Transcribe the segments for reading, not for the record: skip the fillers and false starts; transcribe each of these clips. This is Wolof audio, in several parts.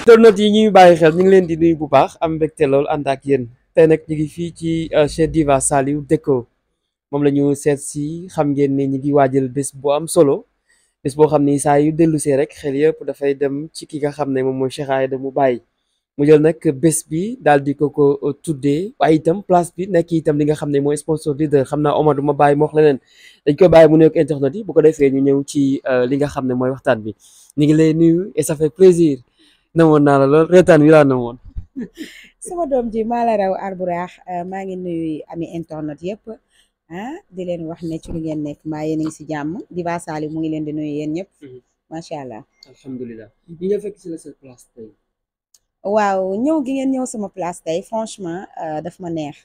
internautes yi ñuy bàyyi xel ñu ngi leen di nuyu bu baax am mbégte lool ànd ak yéen tey nag ñu ngi fii ci chez Diva Saliou Déco moom la ñu seet si xam ngeen ne ñu ngi waajal bés bu am solo bés boo xam ni saa yu dellu see rek xel yëpp dafay dem ci ki nga xam ne moom mooy Cheikh Aïda Moubaye mu jël nag bés bi daal di ko tuddee waaye itam place bi nekk itam li nga xam ne mooy sponsor leader xam naa Omar du ma bàyyi ma wax leneen dañ koy bàyyi mu nekk internet yi bu ko defee ñu ñëw ci li nga xam ne mooy waxtaan bi ñu ngi lay nuyu et ça fait plaisir. namoon naa la lool reetaan wi laa namoon. sama doom ji maa la raw arburaax maa ngi nuyu ami internet yëpp di leen wax ne ci lu ngeen nekk maa yéen a ngi si jàmm Diva Saliou mu ngi leen di nuyu yéen ñëpp macha allah. alhamdulilah ñi nga fekk si la sa place tey. waaw ñëw gi ngeen ñëw sama place tey franchement daf ma neex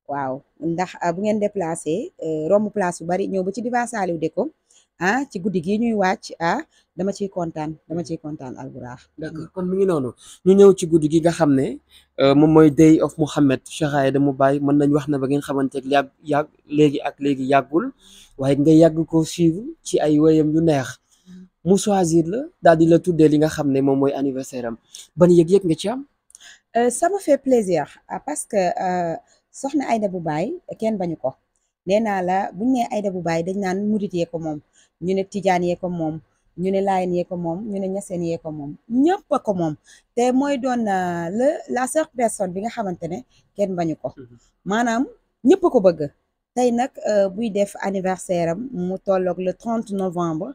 waaw ndax bu ngeen déplacé romb place yu bari ñëw ba ci Diva Saliou Déco ci guddi gi ñuy wàcc dama ciy kontaan alburaax. d'accord kon mi ngi noonu ñu ñëw ci guddi gi nga xam ne moom mooy Day of Muhammad Cheikh Aïda Moubaye mën nañ wax ne ba ngeen xamante yàgg léegi yàggul waaye nga yàgg ko suivre ci ay woyam yu neex mu choisir la daal di la tuddee li nga xam ne moom mooy anniversaire am ban yëg-yëg nga ci am. ça me fait plaisir parce que soxna Aïda Moubaye kenn bañu ko nee naa la buñ nee Aïda Moubaye dañ naan murit yee ko moom ñu ne tijaan yee ko moom ñu ne Laayeen yee ko moom ñu ne Ñaseen yee ko moom ñëpp a ko moom te mooy doon la seule personne bi nga xamante ne kenn bañu ko maanaam ñëpp a ko bëgg tey nag buy def anniversaire am mu tolloog le 30 novembre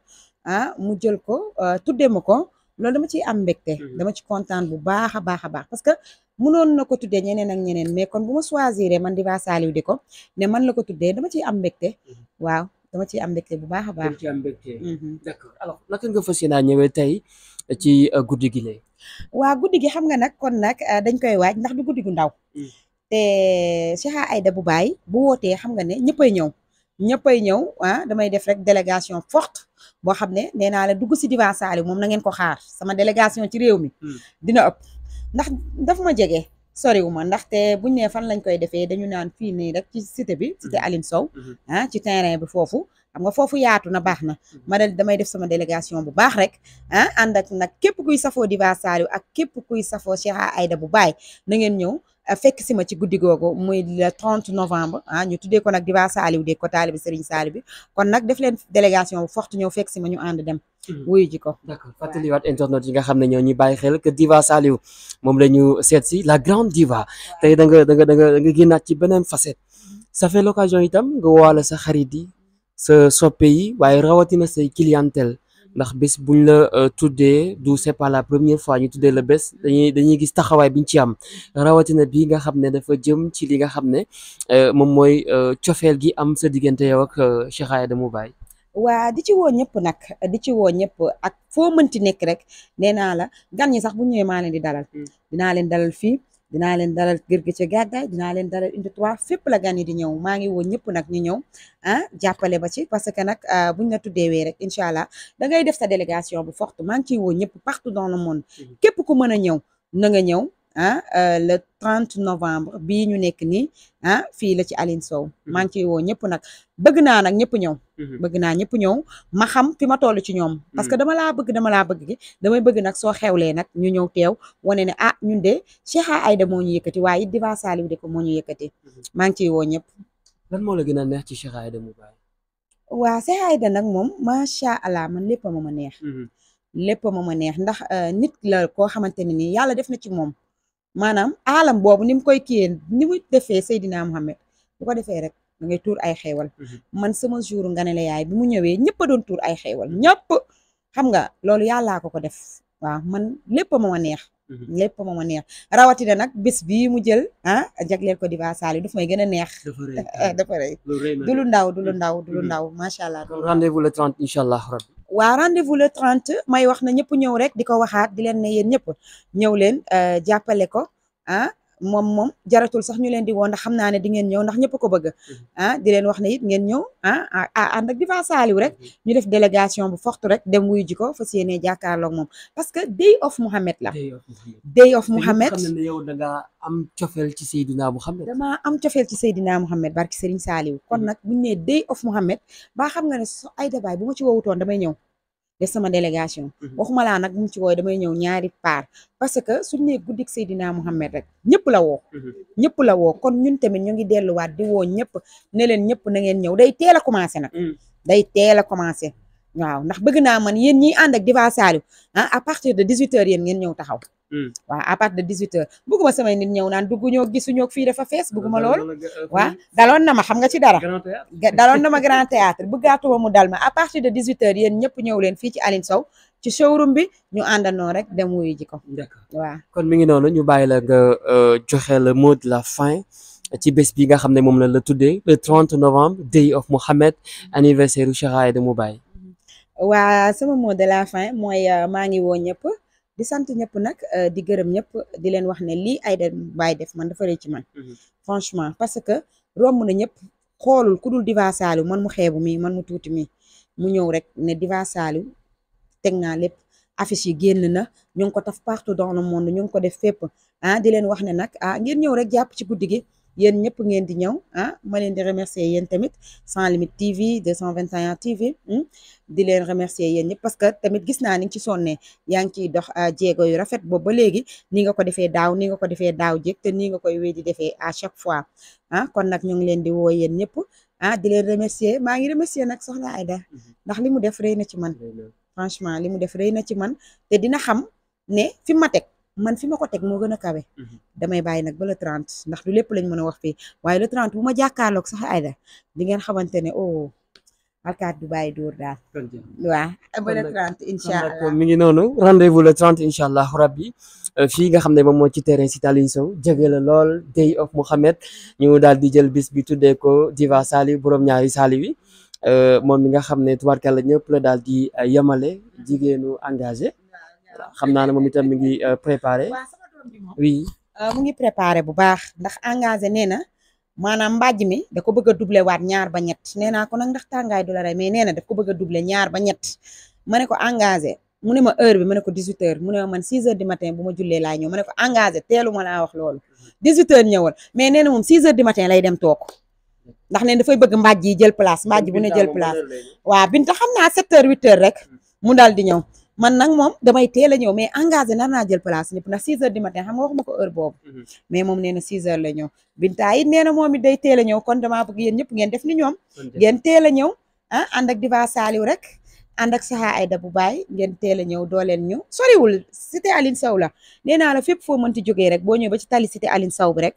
mu jël ko tuddee ma ko loolu dama ciy am mbégte dama ci kontaan bu baax a baax a baax parce que mënoon na ko tuddee ñeneen ak ñeneen mais kon bu ma choisir man Diva Saliou Déco ne man la ko tuddee dama ciy am mbégte waaw dama ciy am mbégte bu baax a baax. ci am mbégte. d'accord alors naka nga fas yéenaa ñëwee tey ci guddi gi lay. waa guddi gi xam nga nag kon nag dañ koy waaj ndax du guddi gu ndaw. te Cheikh Aïda Moubaye bu wootee xam nga ne ñëppay ñëw damay def rek délégation forte boo xam ne nee naa la dugg si Diva Saliou moom na ngeen ko xaar sama délégation ci réew mi. dina ëpp ndax daf ma jege. soriwu ma ndaxte buñ ne fan lañ koy defee dañu naan fii nii rek ci cité bi cité Aline Sow ci terrain bi foofu xam nga foofu yaatu na baax na ma damay def sama délégation bu baax rek ànd ak nag képp kuy safoo Diva Saliou ak képp kuy safoo Cheikh Aïda Moubaye na ngeen ñëw fekk si ma ci guddi googu muy le 30 novembre ñu tuddee ko nag Diva Saliou Déco taalibi Serigne Saliou bi kon nag def leen délégation bu forte ñëw fekk si ma ñu ànd dem wuyu ji ko. d'accord fàttaliwaat internet yi nga xam ne ñoo ñu bàyyi xel que Diva Saliou moom la ñu seet si la grande diva tey da nga génnaat ci beneen facette ça fait l'occasion itam nga waala sa xarit yi sa soppe yi waaye rawatina say clientèle ndax bés buñ la tuddee du c'est pas la première fois ñu tuddee la bés dañuy gis taxawaay biñ ci am rawatina bi nga xam ne dafa jëm ci li nga xam ne moom mooy cofeel gi am sa diggante yow ak Cheikh Aïda Moubaye. waa di ci woo ñëpp nag di ci woo ñëpp ak foo mënti nekk rek nee naa la gan ñi sax bu ñëwee maa leen di dalal dinaa leen dalal fii dinaa leen dalal Kër gi ca Gàddaay dinaa leen dalal Unité 3 fépp la gan yi di ñëw maa ngi woo ñëpp nag ñu ñëw jàppale ba ci parce que nag buñ la tuddeewee rek incha allah da ngay def sa délégation bu forte maa ngi ciy woo ñëpp partout dans le monde képp ku mën a ñëw na nga ñëw le 30 novembre bii ñu nekk nii fii la ci Aline Sow maa ngi ciy woo ñëpp nag bëgg naa nag ñëpp ñëw ma xam fi ma toll ci ñoom parce que dama laa bëgg gi damay bëgg nag soo xewlee nag ñu ñëw teew wane ne ñun de Cheikh Aïda moo ñu yëkkati waaye it Diva Saliou Déco moo ñu yëkkati maa ngi ciy woo ñëpp. lan moo la gën a neex ci Cheikh Aïda Moubaye. waa Cheikh Aïda nag moom macha allah man lépp ma ma neex lépp ma ma neex ndax nit la koo xamante ne nii yàlla def na ci moom maanaam aalam boobu ni mu koy kiyee ni mu defee Seydina Mohamed bu ko defee rek da ngay tuur ay xeewal man sama jour nga ne la yaay bi mu ñëwee ñëpp a doon tuur ay xeewal ñëpp xam nga loolu yàllaa ko def waaw man lépp ma ma neex lépp ma ma neex rawatina nag bés bii mu jël jagleel ko Diva Saliou daf may gën a neex dafa rëy du lu ndaw macha allah. rendez-vous le 30 incha allah rabbi. waa rendez-vous le 30 may wax na ñëpp ñëw rek di ko waxaat di leen ne yéen ñëpp ñëw leen jàppale ko moom jaratul sax ñu leen di woo ndax xam naa ne di ngeen ñëw ndax ñëpp ko bëgg di leen wax ne it ngeen ñëw ànd ak Diva Saliou rek ñu def délégation bu forte rek dem wuyu ji ko fas yéene jàkkaarloog moom parce que Day of Muhammad la Day of Muhammad xam ne yow da nga am cofeel ci Seydina Muhammad damaa am cofeel ci Seydina Muhammad barki Serigne Saliou kon nag buñu nee Day of Muhammad ba xam nga ne so Aïda Baye bu ma ci woowutoon damay ñëw def sama délégation waxuma laa nag mu ci wooy damay ñëw ñaari part parce que suñ ne guddik Seydina Mouhamed rek ñëpp la woo ñëpp la woo kon ñun tamit ñu ngi delluwaat di woo ñëpp ne leen ñëpp na ngeen ñëw day teel a commencé nag day teel a commencé waaw ndax bëgg naa man yéen ñiy ànd ak Diva Saliou à partir de 18h yéen ngeen ñëw taxaw waaw à partir de 18h bëgguma samay nit ñëw naan dugguñoo gisuñoo fii dafa fees bëgguma loolu waaw daloon na ma xam nga ci dara daloon na ma Grand Théâtre bëggaatuma mu dal ma à partir de 18h yéen ñëpp ñëw leen fii ci Aline Sow ci showroom bi ñu àndandoo rek dem wuyu ji ko waaw kon mi ngi noonu ñu bàyyi la nga joxe le mot de la fin ci bés bi nga xam ne moom la tuddee le 30 novembre Day of Mohamed anniversaire u Cheikh Aïda Moubaye waa sama mot de la fin mooy maa ngi woo ñëpp di sant ñëpp nag di gërëm ñëpp di leen wax ne lii Aïda Mbaye def man dafa rëy ci man franchement parce que romb na ñëpp xoolul ku dul Diva Saliou man mu xeebu mi man mu tuuti mi mu ñëw rek ne Diva Saliou teg naa lépp affiche yi génn na ñu ngi ko taf partout dans le monde ñu ngi ko def fépp di leen wax ne nag ngeen ñëw rek jàpp ci guddi gi yéen ñëpp ngeen di ñëw ma leen di remercier yéen tamit Sans Limites TV 221 TV di leen remercier yéen ñëpp parce que tamit gis naa ni ci sonnee yaa ngi ciy dox jéego yu rafet boobu ba léegi ni nga ko defee daaw ni nga ko defee daaw jéeg te nii nga koy wéy di defee à chaque fois kon nag ñu ngi leen di woo yéen ñëpp di leen remercier maa ngi remercier nag soxna Aïda ndax li mu def rëy na ci man franchement li mu def rëy na ci man te dina xam ne fi ma teg man fi ma ko teg moo gën a kawe damay bàyyi nag ba le 30 ndax du lépp lañ mën a wax fii waaye le 30 bu ma jàkkaarloog sax Aïda di ngeen xamante ne alkaat du bàyyi dóor daal waaw ba le 30 incha allah mi ngi noonu rendez-vous le 30 incha allah rabbi fii nga xam ne moom moo ci terrain Cité Aline Sow jege la lool Day of Mohamed ñu daal di jël bis bi tuddee ko Diva Saliou borom ñaari Saliou yi moom mi nga xam ne tubaarkàlla ñëpp la daal di yemale jigéenu engagé xam naa ne moom itam mi ngi préparé oui mu ngi préparé bu baax ndax engagé nee na maanaam mbàjj mi da ko bëgg a doublé waat ñaar ba ñett nee naa ko nag ndax tàngaay du la rey mais nee na daf ko bëgg a doublé ñaar ba ñett ma ne ko engagé mu ne ma heure bi ma ne ko 18h mu ne ma man 6h du matin bu ma jullee laay ñëw ma ne ko engagé teelu ma laa wax loolu 18h ñëwal mais nee na moom 6h du matin lay dem toog ndax neen dafay bëgg mbàjj yi jël place mbàjj bu ne jël place waaw Binta xam naa 7h 8h rek mu daal di ñëw man nag moom damay teel a ñëw mais engagé nar naa jël place ñëpp ndax 6h du matin xam nga waxuma ko heure boobu mais moom nee na 6h la ñëw Binta it nee na moom it day teel a ñëw kon damaa bëgg yéen ñëpp ngeen def ni ñoom ngeen teel a ñëw ànd ak Diva Saliou rek ànd ak Cheikh Aïda Moubaye ngeen teel a ñëw dooleel ñu soriwul Cité Aline Sow la nee naa la fépp foo mënti jógee rek boo ñëw ba ci tali Cité Aline Sow bi rek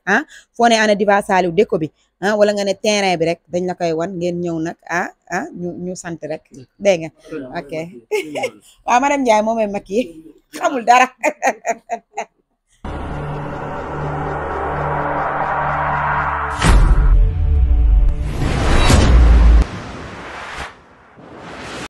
foo ne ana Diva Saliou déco bi wala nga ne terrain bi rek dañ la koy wan ngeen ñëw nag ñu sant rek dégg nga ok waaw madame Ndiaye moomay mag yi xamul dara